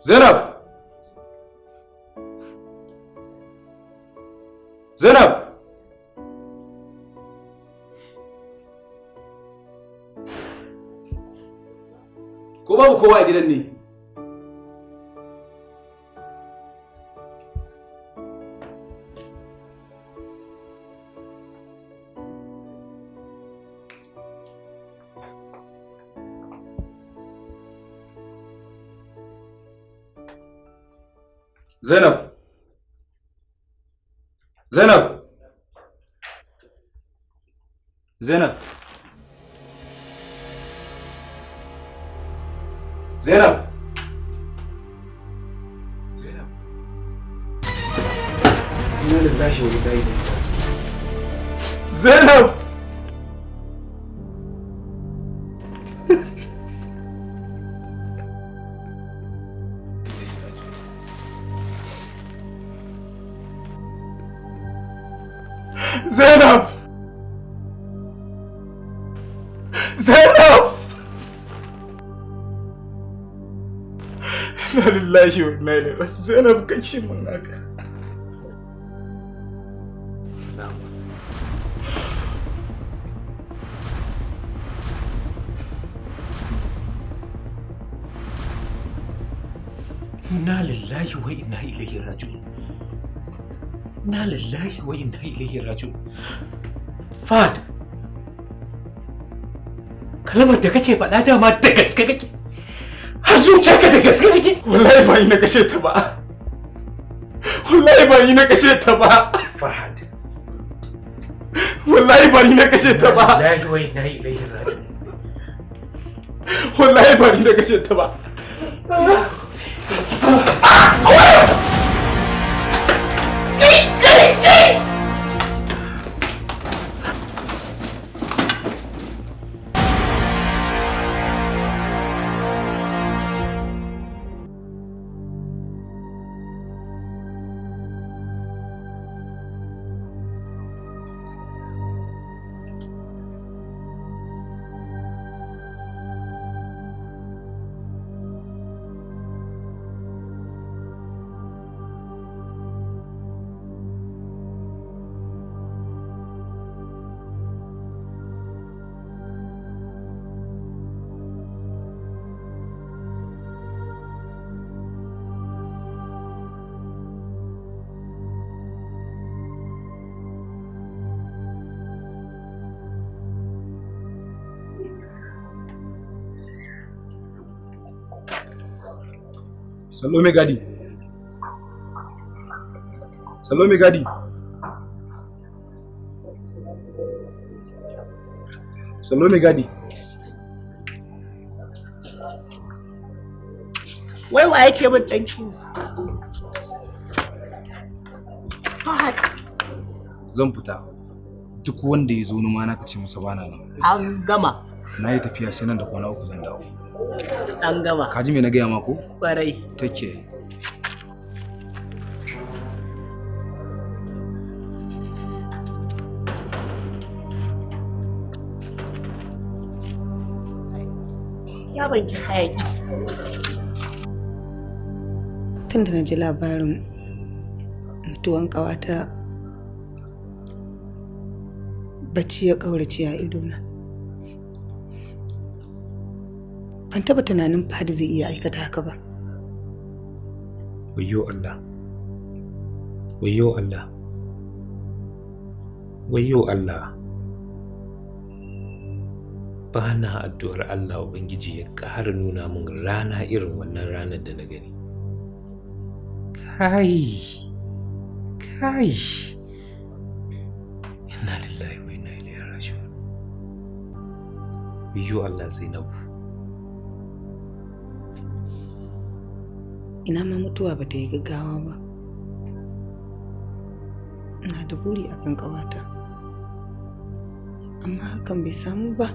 Zainab! Zainab! Ko babu kowa a gidan ne? Zainab! Zainab! Zainab! Zainab! Zainab! Inna lillahi wa inna ilaihi raji'un. Zainab! Zainab! Zainab! Inna lillahi wa inna ilaihi raji'un. Zainab, kace mun haka. Inna lillahi wa inna ilaihi raji'un. Inna lillahi wa inna ilaihi raji'un. Fahad, kalmar da kake faɗa dama da gaske kake. Har zuciyarka da gaske kake. Wallahi ba ni na kashe ta ba. Wallahi ba ni na kashe ta ba. Fahad. Wallahi ba ni na kashe ta ba. Lillahi wa inna ilaihi raji'un. Wallahi ba ni na kashe ta ba. Sallo mai gadi. Sallo mai gadi. Sallo mai gadi. Wai wa yake min ɗanki? Fahad. Zan fita. Duk wanda ya zo noma na kace masa bana nan. An gama. Na yi tafiya sai nan da kwana 3 zan dawo. An gama. Ka ji me na gaya ma ko? Kwarai. Take care. Ya banki hayaki. Tun da na ji labarin mutuwan ƙawata, bacci ya ƙaurace a idona. Ban taɓa tunanin Fahad zai iya aikata haka ba. Wayyo Allah. Wayyo Allah. Wayyo Allah. Ba na addu'ar Allah Ubangiji ya ƙara nuna min rana irin wannan ranar da na gani. Kai! Kai! Inna lillahi wa inna ilaihi raji'un. Wayyo Allah Zainabu. Ina ma mutuwa ba ta yi gaggawa ba. Ina da buri akan ƙawata. Amma hakan bai samu ba.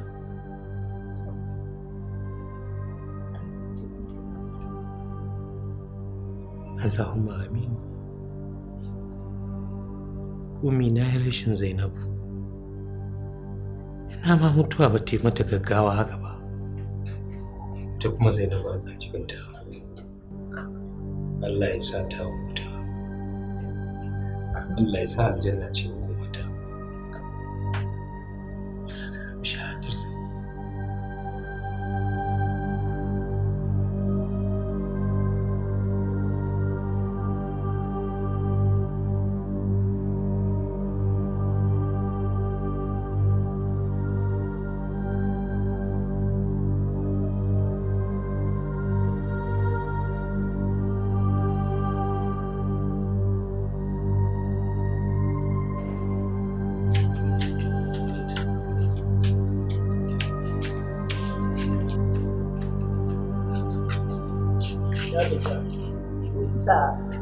Allahumma amin. Ummi, na yi rashin Zainabu. Ina ma mutuwa ba ta yi mata gaggawa haka ba. Ta kuma Zainabu, Allah jikinta. Allah ya sa ta huta. Allah ya sa aljanna ce mata. Shahadar.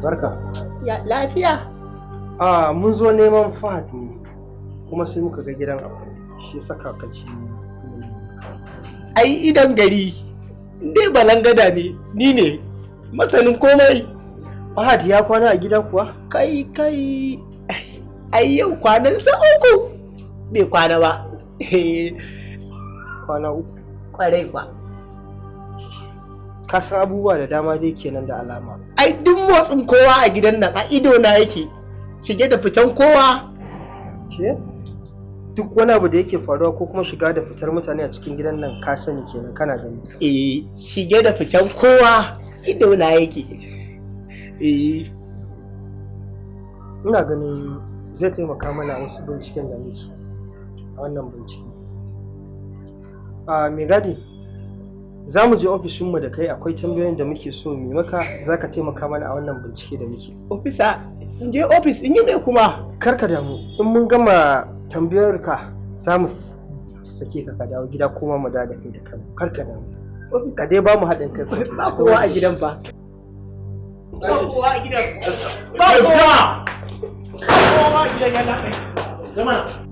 Barka. Ya lafiya? A mun zo neman Fahad ne, kuma sai muka ga gidan akwai shi saka kaci. Ai idan gari, dai balangada ne, ni ne masanin komai. Fahad ya kwana a gida kuwa? Kai kai, ai yau kwanansa 3 bai kwana ba. Kwana 3? Kwarai kwa. Ka san abubuwa da dama dai kenan da alama. Ai duk motsin kowa a gidan nan a ido na yake, shige da fitan kowa. Ke? Duk wani abu da yake faruwa ko kuma shiga da fitar mutane a cikin gidan nan ka sani kenan, kana gani. Eh, shige da fitan kowa ido na yake. Eh. Ina ganin zai taimaka mana a wasu binciken da muke a wannan bincike. A mai gadi, za mu je ofishinmu da kai, akwai tambayoyin da muke so mu maka, za ka taimaka mana a wannan bincike da muke. Ofisa, in je ofis in yi mai kuma? Kar ka damu, in mun gama tambayar ka za mu sake ka ka dawo gida kuma mu da kai da kanmu. Kar ka damu. Ofisa, ka dai ba mu haɗin kai. Ba kowa a gidan fa. Ba kowa a gidan. Ba kowa. Ba kowa a gidan ya labai. Zama.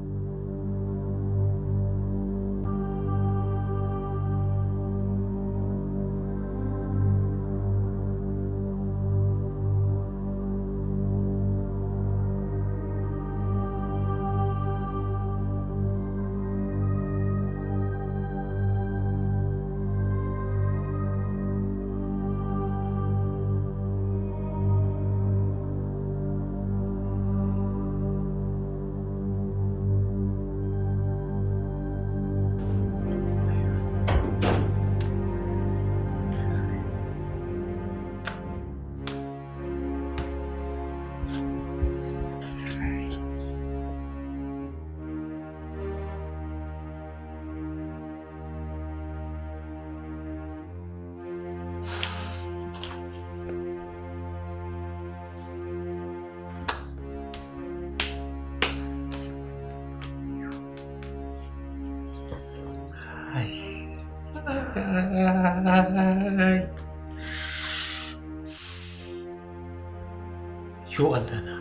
Yo Allah na.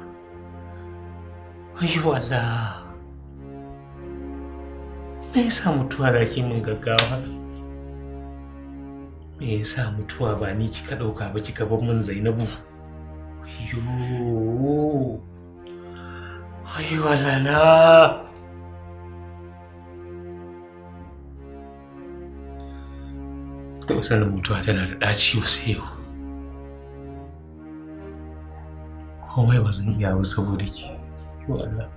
Yo Allah. Me yasa mutuwa zaki min gaggawa? Me yasa mutuwa ba ni kika dauka ba kika bar min Zainabu? Yo. Yo Allah na. Taɓa sanin mutuwa tana da ɗaci wasu yau. Komai ba zan iya ba saboda ke. Yo Allah.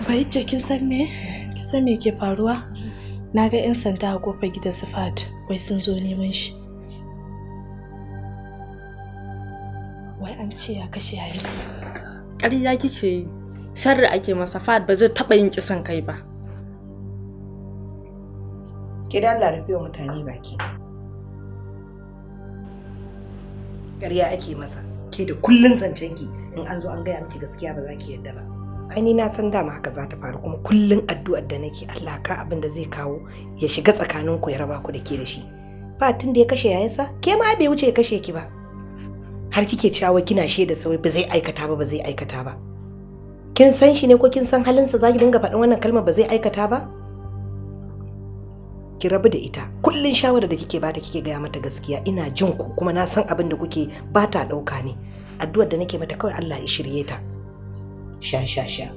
Bai ce kin san me? Kin san me ke faruwa? Na ga 'yan sanda a kofar gidan su Fahad, wai sun zo neman shi. Wai an ce ya kashe yayansa. Ƙarya kike yi. Sharri ake masa, Fahad ba zai taɓa yin kisan kai ba. Ke da Allah rufe wa mutane baki. Ƙarya ake masa. Ke da kullun zancen ki in an zo an gaya miki gaskiya ba za ki yadda ba. Ai ni na san dama haka za ta faru, kuma kullun addu'ar da nake Allah ka abin da zai kawo ya shiga tsakanin ku ya raba ku da ke da shi. Ba tun da ya kashe yayansa, ke ma bai wuce ya kashe ki ba. Har kike cewa kina shaida sauyi ba zai aikata ba, ba zai aikata ba. Kin san shi ne ko kin san halinsa za ki dinga faɗin wannan kalmar ba zai aikata ba? Ki rabu da ita. Kullun shawara da kike bata kike gaya mata gaskiya, ina jin ku kuma na san abin da kuke ba ta ɗauka ne. Addu'ar da nake mata kawai Allah ya shirye ta. Sha sha sha.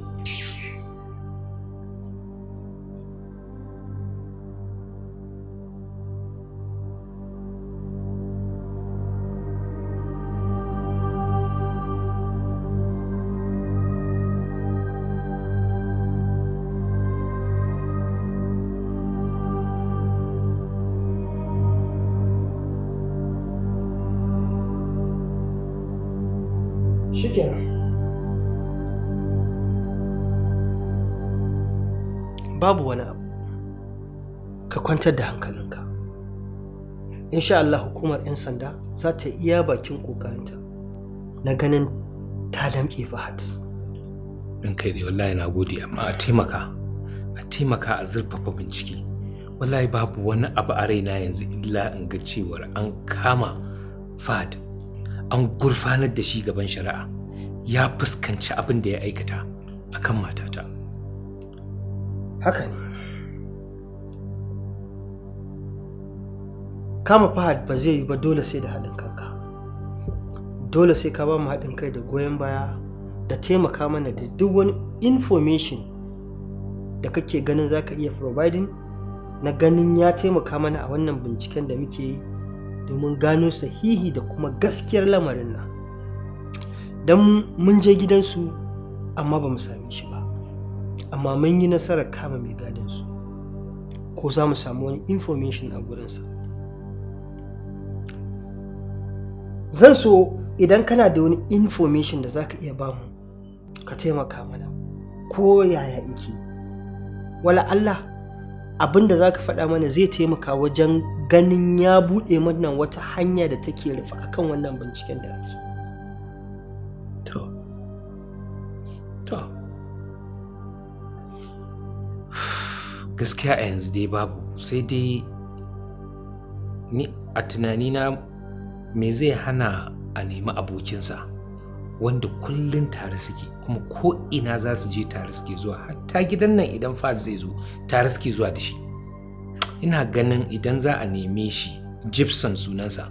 Shikenan. Babu wani abu. Ka kwantar da hankalinka. Insha Allah hukumar 'yan sanda za ta iya bakin kokarinta na ganin ta damƙe Fahad. Ɗin kai dai wallahi na gode, amma a taimaka a zurfafa bincike. Wallahi babu wani abu a raina yanzu illa in ga cewar an kama Fahad, an gurfanar da shi gaban shari'a, ya fuskanci abin da ya aikata akan matata. Haka ne. Kama Fahad ba zai yi ba, dole sai da haɗin kanka. Dole sai ka ba mu haɗin kai da goyon baya da taimaka mana da duk wani information da kake ganin za ka iya providing na ganin ya taimaka mana a wannan binciken da muke yi domin gano sahihi da kuma gaskiyar lamarin nan. Don mun je gidansu amma ba mu same shi ba, amma mun yi nasarar kama mai gadinsu. Ko za mu samu wani information a gurinsa. Zan so idan kana da wani information da za ka iya bamu, ka taimaka mana ko yaya ike. Wala Allah abin da za ka faɗa mana zai taimaka wajen ganin ya buɗe mana wata hanya da take rufe akan wannan binciken da ake. To. Gaskiya a yanzu dai babu, sai dai ni a tunanina me zai hana a nemi abokinsa wanda kullum tare suke, kuma ko ina za su je tare suke zuwa, hatta gidan nan idan Fahad zai zo tare suke zuwa da shi. Ina ganin idan za a neme shi, Gibson sunansa,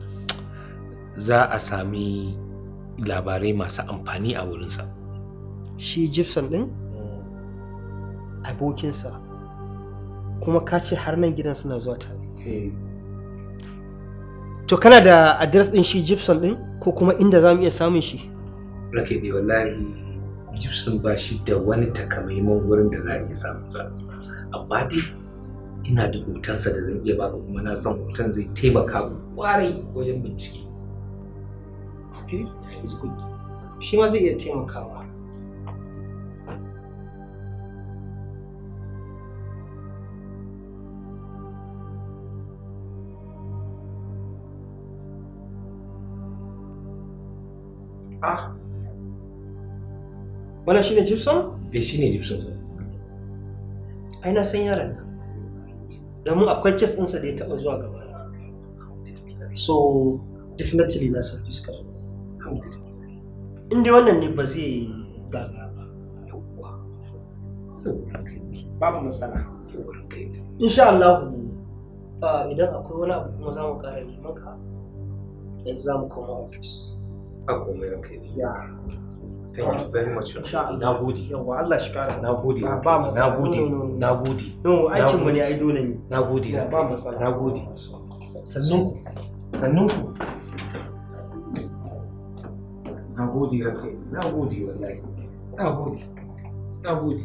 za a sami labarai masu amfani a wurinsa. Shi Gibson ɗin? Abokinsa. Kuma ka ce har nan gidan suna zuwa tare. To kana da adres ɗin shi Gibson ɗin ko kuma inda za mu iya samun shi? Rake dai wallahi Gibson ba shi da wani takamaiman wurin da za a iya samun sa. Amma dai ina da hotonsa da zan iya baka, kuma na san hoton zai taimaka kwarai wajen bincike. Okay, that is good. Shi ma zai iya taimakawa. Ah, wannan shine Gibson? Eh, shine Gibson sir. Ai na san yaron nan. Domin akwai kes ɗinsa da ya taɓa zuwa gabana. So definitely na san fuskar. In dai wannan ne ba zai gagara ba. Babu matsala. Insha Allah idan akwai wani abu kuma za mu ƙara neman ka, yanzu za mu koma office. Ba komai ranka ne. Yeah. Thank you very much. Na gode. Yawwa Allah shi kara. Na gode. Ba matsala. Na gode. Na gode. No, aikin mu ne ai dole ne. Na gode. Ba matsala. Na gode. Sannun ku. Sannun ku. Na gode ranka. Na gode wallahi. Na gode. Na gode.